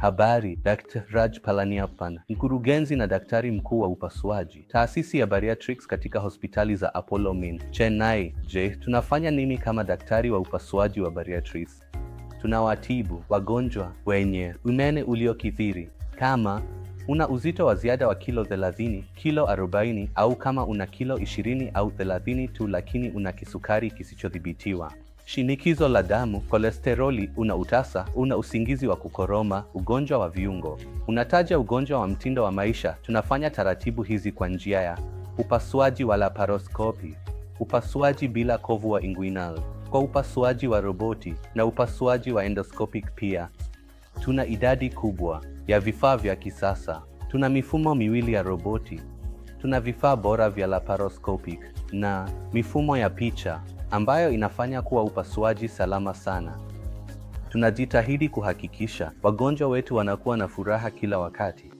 Habari, Dr. Raj Palaniappan, mkurugenzi na daktari mkuu wa upasuaji, taasisi ya bariatrics katika hospitali za Apollo Min, Chennai. Je, tunafanya nini kama daktari wa upasuaji wa bariatrics? Tunawatibu wagonjwa wenye unene uliokithiri. Kama una uzito wa ziada wa kilo 30, kilo 40 au kama una kilo 20 au 30 tu lakini una kisukari kisichodhibitiwa, shinikizo la damu, kolesteroli, una utasa, una usingizi wa kukoroma, ugonjwa wa viungo, unataja ugonjwa wa mtindo wa maisha, tunafanya taratibu hizi kwa njia ya upasuaji wa laparoskopi, upasuaji bila kovu wa inguinal, kwa upasuaji wa roboti na upasuaji wa endoscopic pia. Tuna idadi kubwa ya vifaa vya kisasa. Tuna mifumo miwili ya roboti. Tuna vifaa bora vya laparoscopic na mifumo ya picha ambayo inafanya kuwa upasuaji salama sana. Tunajitahidi kuhakikisha wagonjwa wetu wanakuwa na furaha kila wakati.